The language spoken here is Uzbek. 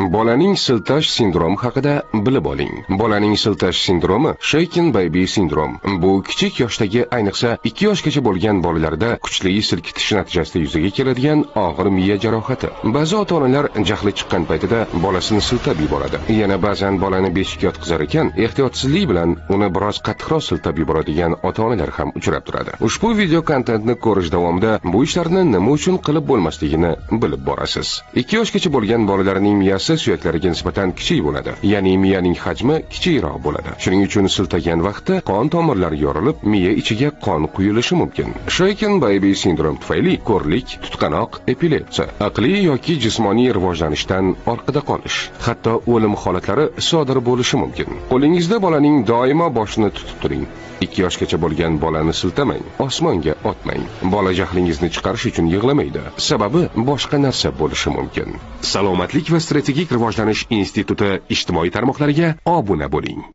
Bolaning siltash sindromi haqida bilib oling. Bolaning siltash sindromi shaken baby syndrome. Bu kichik yoshdagi, ayniqsa 2 yoshgacha bo'lgan bolalarda kuchli silkitish natijasida yuzaga keladigan og'ir miya jarohati. Ba'zi ota-onalar jahli chiqqan paytida bolasini siltab yuboradi. Yana ba'zan bolani beshikka yotqizar ekan, ehtiyotsizlik bilan uni biroz qattiqroq siltab yuboradigan ota-onalar ham uchrab turadi. Ushbu video kontentni ko'rish davomida bu ishlarni nima uchun qilib bo'lmasligini bilib borasiz. 2 yoshgacha bo'lgan bolalarning miyasi suyaklariga nisbatan kichik bo'ladi. Ya'ni miyaning hajmi kichikroq bo'ladi. Shuning uchun siltagan vaqtda qon tomirlari yorilib, miya ichiga qon quyilishi mumkin. Shaken baby syndrome tufayli ko'rlik, tutqanoq, epilepsiya, aqliy yoki jismoniy rivojlanishdan orqada qolish, hatto o'lim holatlari sodir bo'lishi mumkin. Qo'lingizda bolaning doimo boshini tutib turing. 2 yoshgacha bo'lgan bolani siltamang, osmonga otmang. Bola jahlingizni chiqarish uchun yig'lamaydi. Sababi boshqa narsa bo'lishi mumkin. Salomatlik va strategik rivojlanish instituti ijtimoiy tarmoqlariga obuna bo'ling.